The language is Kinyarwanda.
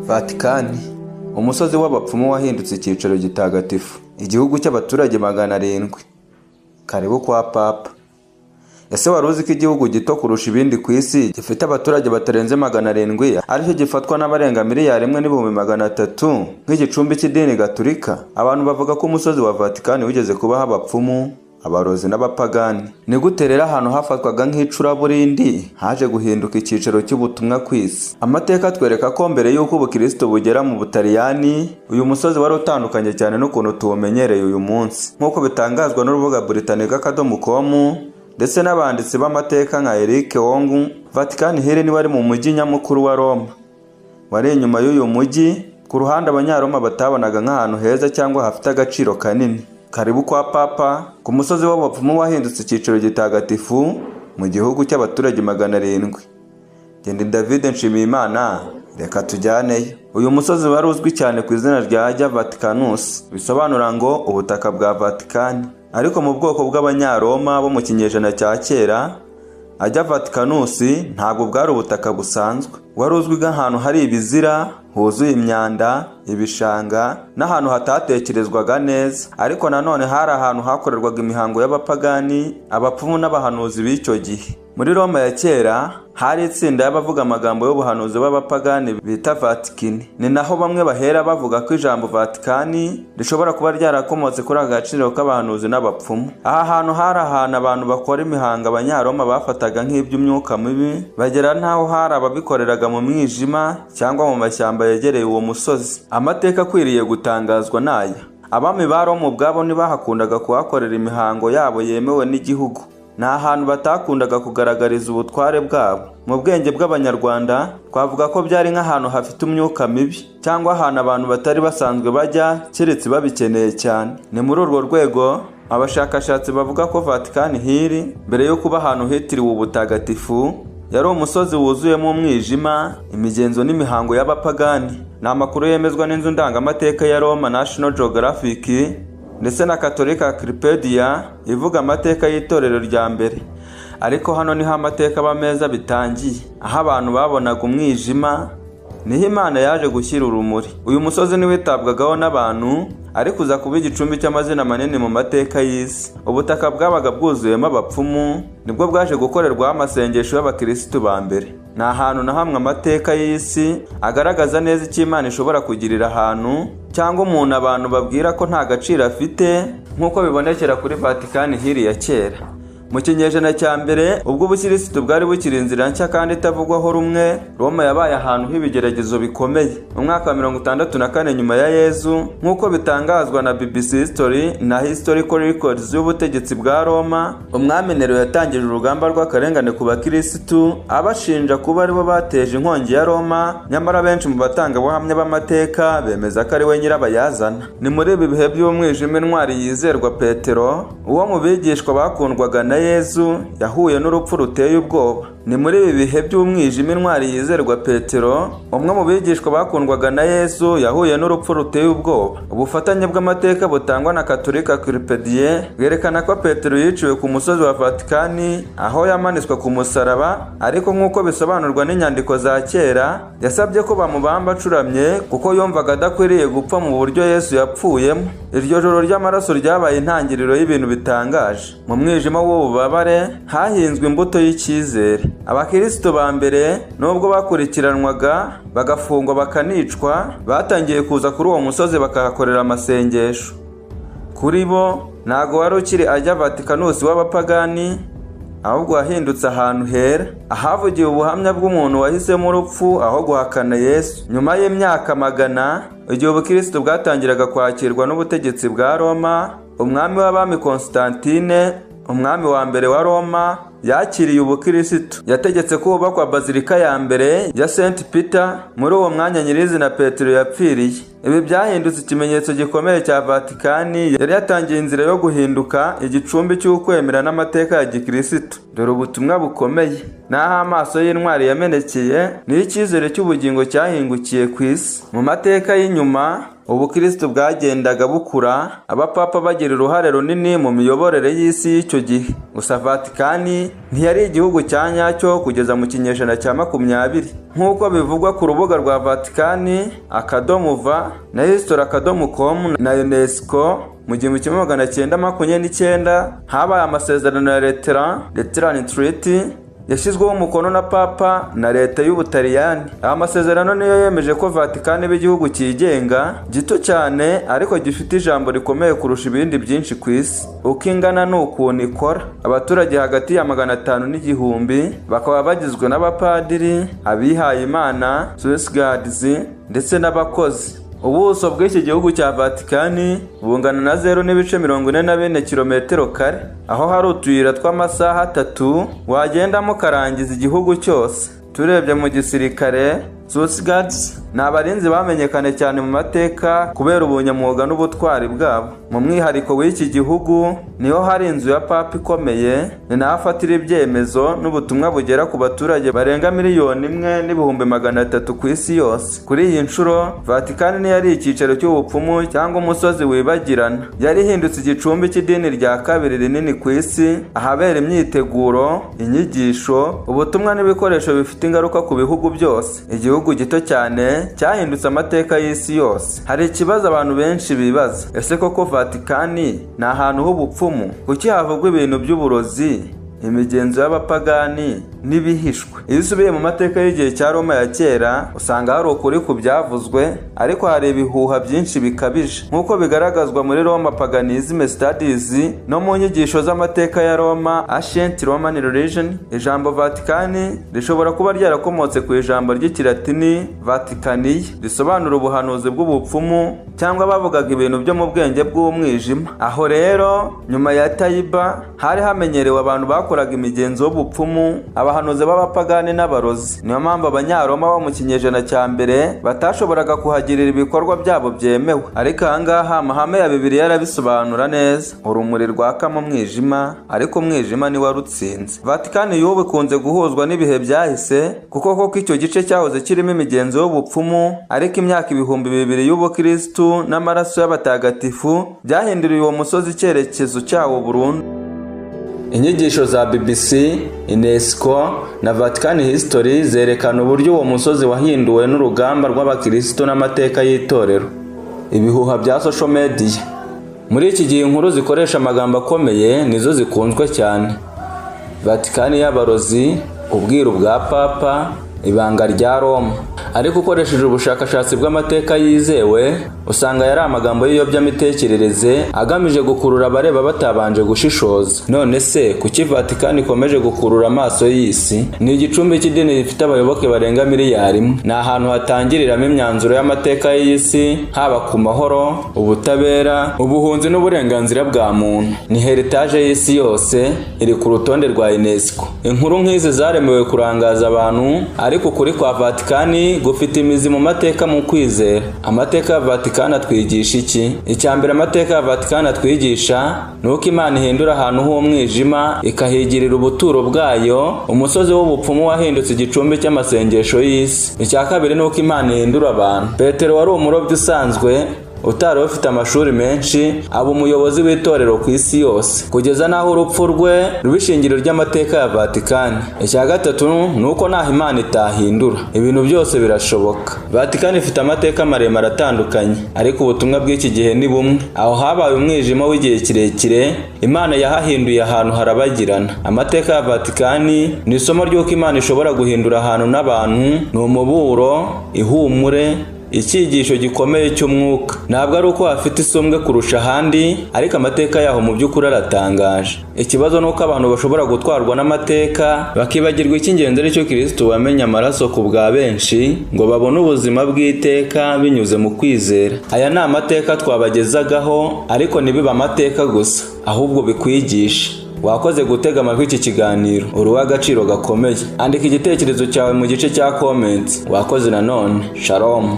Vatikani, umusozi w'abapfumu wahindutse icyicaro gitagatifu, igihugu cy'abaturage 700. Karibu kwa Papa. Ese wari uzi ko igihugu gito kurusha ibindi ku isi gifite abaturage batarenze 700, aricyo gifatwa n'abarenga 1,300,000,000 nk'igicumbi cy'idini Gaturika? Abantu bavuga ko umusozi wa Vatikani wigeze kubaho abapfumu, abarozi n'abapagani. Ni gute rero ahantu hafatwaga nk'icuraburindi haje guhinduka icyicaro cy'ubutumwa ku isi? Amateka atwereka ko mbere y'uko ubukristo bugera mu Butaliyani, uyu musozi wari utandukanye cyane n'ukuntu tuwumenyereye uyu munsi, nk'uko bitangazwa n'urubuga Britannica.com ndetse n'abanditsi b'amateka nka Eric Wong. Vatican Hill ni wari mu mujyi nyamukuru wa Roma. Wari inyuma y'uyu mujyi, ku ruhande Abanyaroma batabonaga nk'ahantu heza cyangwa hafite agaciro kanini. Karibu kwa Papa, ku musozi w'abapfumu wahindutse icyicaro gitagatifu mu gihugu cy'abaturage 700. Genda David Nshimiyimana, reka tujyaneyo. Uyu musozi wari uzwi cyane ku izina rya Ager Vaticanus, bisobanura ngo ubutaka bwa Vatikani. Ariko mu bwoko bw'Abanyaroma bo mu kinyejana cya kera, Ager Vaticanus ntabwo bwari ubutaka busanzwe. Wari uzwi nk'ahantu hari ibizira, huzuye imyanda, ibishanga n'ahantu hatatekerezwaga neza. Ariko nanone hari ahantu hakorerwaga imihango y'abapagani, abapfumu n'abahanuzi b'icyo gihe. Muri Roma ya kera hari itsinda y'abavuga amagambo y'ubuhanuzi b'abapagani bita Vatikini. Ni naho bamwe bahera bavuga ko ijambo Vatikani rishobora kuba ryarakomotse kuri aka gaciro k'abahanuzi n'abapfumu. Aha hantu hari ahantu abantu bakora imihango Abanyaroma bafataga nk'iby'umwuka mibi, bagera n'aho hari ababikoreraga mu mwijima cyangwa mu mashyamba yegereye uwo musozi. Amateka akwiriye gutangazwa n'aya: abami ba Roma ubwabo ntibahakundaga kuhakorera imihango yabo yemewe n'igihugu. Ni ahantu batakundaga kugaragariza ubutware bwabo. Mu bwenge bw'Abanyarwanda, twavuga ko byari nk'ahantu hafite umwuka mibi cyangwa ahantu abantu batari basanzwe bajya keretse babikeneye cyane. Ni muri urwo rwego abashakashatsi bavuga ko Vatican Hill, mbere yo kuba ahantu hitiriwe ubutagatifu, yari umusozi wuzuyemo umwijima, imigenzo n'imihango y'abapagani. Ni amakuru yemezwa n'inzu ndangamateka ya Roma, National Geographic, ndetse na Catholic Encyclopedia ivuga amateka y'itorero rya mbere. Ariko hano niho amateka aba meza bitangiye. Aho abantu babonaga umwijima, niho Imana yaje gushyira urumuri. Uyu musozi ntiwitabwagaho n'abantu, ariko uza kuba igicumbi cy'amazina manini mu mateka y'isi. Ubutaka bwabaga bwuzuyemo abapfumu nibwo bwaje gukorerwaho amasengesho y'abakirisitu ba mbere. Ni ahantu na hamwe amateka y'isi agaragaza neza icyo Imana ishobora kugirira ahantu cyangwa umuntu abantu babwira ko nta gaciro afite, nk'uko bibonekera kuri Vatican Hill ya kera. Mu kinyejana cya mbere, ubwo ubukirisitu bwari bukiri inzira nshya kandi itavugwaho rumwe, Roma yabaye ahantu h'ibigeragezo bikomeye. Mu mwaka wa 64 nyuma ya Yezu, nk'uko bitangazwa na BBC History na Historical Records y'ubutegetsi bwa Roma, umwami Nero yatangije urugamba rw'akarengane ku bakirisitu, abashinja kuba aribo bateje inkongi ya Roma. Nyamara benshi mu batangabuhamya b'amateka bemeza ko ari we nyirabayazana. Ni muri ibi bihe by'umwijima intwari yizerwa Petero, uwo mu bigishwa bakundwaga na Yezu, yahuye n'urupfu ruteye ubwoba. Ni muri ibi bihe by'umwijima intwari yizerwa Petero, umwe mu bigishwa bakundwaga na Yezu, yahuye n'urupfu ruteye ubwoba. Ubufatanye bw'amateka butangwa na Catholic Encyclopedia bwerekana ko Petero yiciwe ku musozi wa Vatikani, aho yamanitswe ku musaraba. Ariko nk'uko bisobanurwa n'inyandiko za kera, yasabye ko bamubamba acuramye kuko yumvaga adakwiriye gupfa mu buryo Yesu yapfuyemo. Iryo joro ry'amaraso ryabaye intangiriro y'ibintu bitangaje. Mu mwijima w'ububabare hahinzwe imbuto y'icyizere. Abakristo ba mbere, nubwo bakurikiranwaga, bagafungwa, bakanicwa, batangiye kuza kuri uwo musozi bakahakorera amasengesho. Kuri bo ntago wari ukiri Ager Vaticanus w'abapagani, ahubwo wahindutse ahantu hera, ahavugiwe ubuhamya bw'umuntu wahisemo urupfu aho guhakana Yesu. Nyuma y'imyaka magana, igihe ubukristo bwatangiraga kwakirwa n'ubutegetsi bwa Roma, umwami w'abami Constantine, umwami wa mbere wa Roma, yakiriye ubukirisitu. Yategetse ko hubakwa bazilika ya mbere ya St Peter muri uwo mwanya nyirizina Petero yapfiriye. Ibi byahindutse ikimenyetso gikomeye cya Vatikani yari yatangiye inzira yo guhinduka igicumbi cy'ukwemera n'amateka ya gikirisitu. Dore ubutumwa bukomeye: n'aho amaso y'intwari yamenekeye, niyo icyizere cy'ubugingo cyahingukiye ku isi. Mu mateka y'inyuma Ubukristo bwagendaga bukura, abapapa bagira uruhare runini mu miyoborere y'isi y'icyo gihe. Gusa Vatikani ntiyari igihugu cya nyacyo kugeza mu kinyejana cya 20, nk'uko bivugwa ku rubuga rwa Vatikani .va na history.com na UNESCO. Mu 1929 habaye amasezerano ya Lateran Treaty yashyizweho umukono na Papa na leta y'Ubutaliyani. Aya masezerano niyo yemeje ko Vatikani iba igihugu cyigenga gito cyane ariko gifite ijambo rikomeye kurusha ibindi byinshi ku isi. Uko ingana ni ukuntu ikora. Abaturage hagati ya 500 n'igihumbi bakaba bagizwe n'abapadiri, abihaye Imana, Swiss Guards ndetse n'abakozi. Ubuso bw'iki gihugu cya Vatikani bungana na 0.44 kilometero kare, aho hari utuyira tw'amasaha 3 wagendamo ukarangiza igihugu cyose. Turebye mu gisirikare, Swiss Guards ni abarinzi bamenyekanye cyane mu mateka kubera ubunyamwuga n'ubutwari bwabo. Mu mwihariko w'iki gihugu niho hari inzu ya Papa ikomeye, ni naho afatira ibyemezo n'ubutumwa bugera ku baturage barenga 1,300,000 ku isi yose. Kuri iyi nshuro Vatikani ntiyari icyicaro cy'ubupfumu cyangwa umusozi wibagirana, yari ihindutse igicumbi cy'idini rya kabiri rinini ku isi, ahabera imyiteguro, inyigisho, ubutumwa n'ibikoresho bifite ingaruka ku bihugu byose. Igihugu gito cyane cyahindutse amateka y'isi yose. Hari ikibazo abantu benshi bibaza: ese koko Vatikani ni ahantu h'ubupfumu? Kuki havugwa ibintu by'uburozi, imigenzo y'abapagani n'ibihishwe? Iyo usubiye mu mateka y'igihe cya Roma ya kera usanga hari ukuri ku byavuzwe, ariko hari ibihuha byinshi bikabije, nk'uko bigaragazwa muri Roma Paganism Studies no mu nyigisho z'amateka ya Roma, Ancient Roman Religion. Ijambo Vatikani rishobora kuba ryarakomotse ku ijambo ry'ikilatini Vaticania, risobanura ubuhanuzi bw'ubupfumu cyangwa bavugaga ibintu byo mu bwenge bw'umwijima. Aho rero nyuma ya Tayiba hari hamenyerewe abantu bakoraga imigenzo y'ubupfumu, abahanuzi b'abapagani n'abarozi. Niyo mpamvu abanyaroma bo mu kinyejana cya mbere batashoboraga kuhagirira ibikorwa byabo byemewe. Ariko ahangaha amahame ya Bibiliya yarabisobanura neza: urumuri rwaka mu mwijima, ariko umwijima ni warutsinze. Vatikani y'ubu ikunze guhuzwa n'ibihe byahise, kuko koko icyo gice cyahoze kirimo imigenzo y'ubupfumu, ariko imyaka 2000 y'ubukristu n'amaraso y'abatagatifu byahinduriye uwo musozi icyerekezo cyawo burundu. Inyigisho za BBC, UNESCO na Vatican History zerekana uburyo uwo musozi wahinduwe n'urugamba rw'abakristo n'amateka y'itorero. Ibihuha bya social media. Muri iki gihe inkuru zikoresha amagambo akomeye nizo zikunzwe cyane. Vatikani y'abarozi, ubwiru bwa Papa, ibanga rya Roma. Ariko ukoresheje ubushakashatsi bw'amateka yizewe usanga yari amagambo y'iyobyamitekerereze agamije gukurura abareba batabanje gushishoza. None se kuki Vatikani ikomeje gukurura amaso y'isi? Ni igicumbi cy'idini rifite abayoboke barenga 1 biliyari. Ni ahantu hatangiriramo imyanzuro y'amateka y'isi, haba ku mahoro, ubutabera, ubuhunzi n'uburenganzira bwa muntu. Ni heritage y'isi yose, iri ku rutonde rwa UNESCO. Inkuru nk'izi zaremewe kurangaza abantu, ariko ukuri kwa Vatikani gufite imizi mu mateka, mu kwizera. Amateka ya Vatikani atwigisha iki? Icya mbere amateka ya Vatikani atwigisha ni uko Imana ihindura ahantu h'umwijima ikahigirira ubuturo bwayo. Umusozi w'ubupfumu wahindutse igicumbi cy'amasengesho y'isi. Icya kabiri ni uko Imana ihindura abantu. Petero wari umurobyi usanzwe utari ufite amashuri menshi, aba umuyobozi w'itorero ku isi yose, kugeza n'aho urupfu rwe ruba ishingiro ry'amateka ya Vatikani. Icya gatatu ni uko ntaho Imana itahindura, ibintu byose birashoboka. Vatikani ifite amateka maremare atandukanye, ariko ubutumwa bw'iki gihe ni bumwe. Aho habaye umwijima w'igihe kirekire, Imana yahahinduye ahantu harabagirana. Amateka ya Vatikani ni isomo ry'uko Imana ishobora guhindura ahantu n'abantu. Ni umuburo, ihumure, icyigisho gikomeye cy'umwuka. Ntabwo ari uko hafite isumbwe kurusha ahandi, ariko amateka yaho mu by'ukuri aratangaje. Ikibazo ni uko abantu bashobora gutwarwa n'amateka bakibagirwa icy'ingenzi, aricyo Kristo wamenye amaraso ku bwa benshi ngo babone ubuzima bw'iteka binyuze mu kwizera. Aya ni amateka twabagezagaho, ariko ntibibe amateka gusa, ahubwo bikwigisha. Wakoze gutega amatwi iki kiganiro, uri uw'agaciro gakomeye. Andika igitekerezo cyawe mu gice cya comment. Wakoze nanone. Shalom.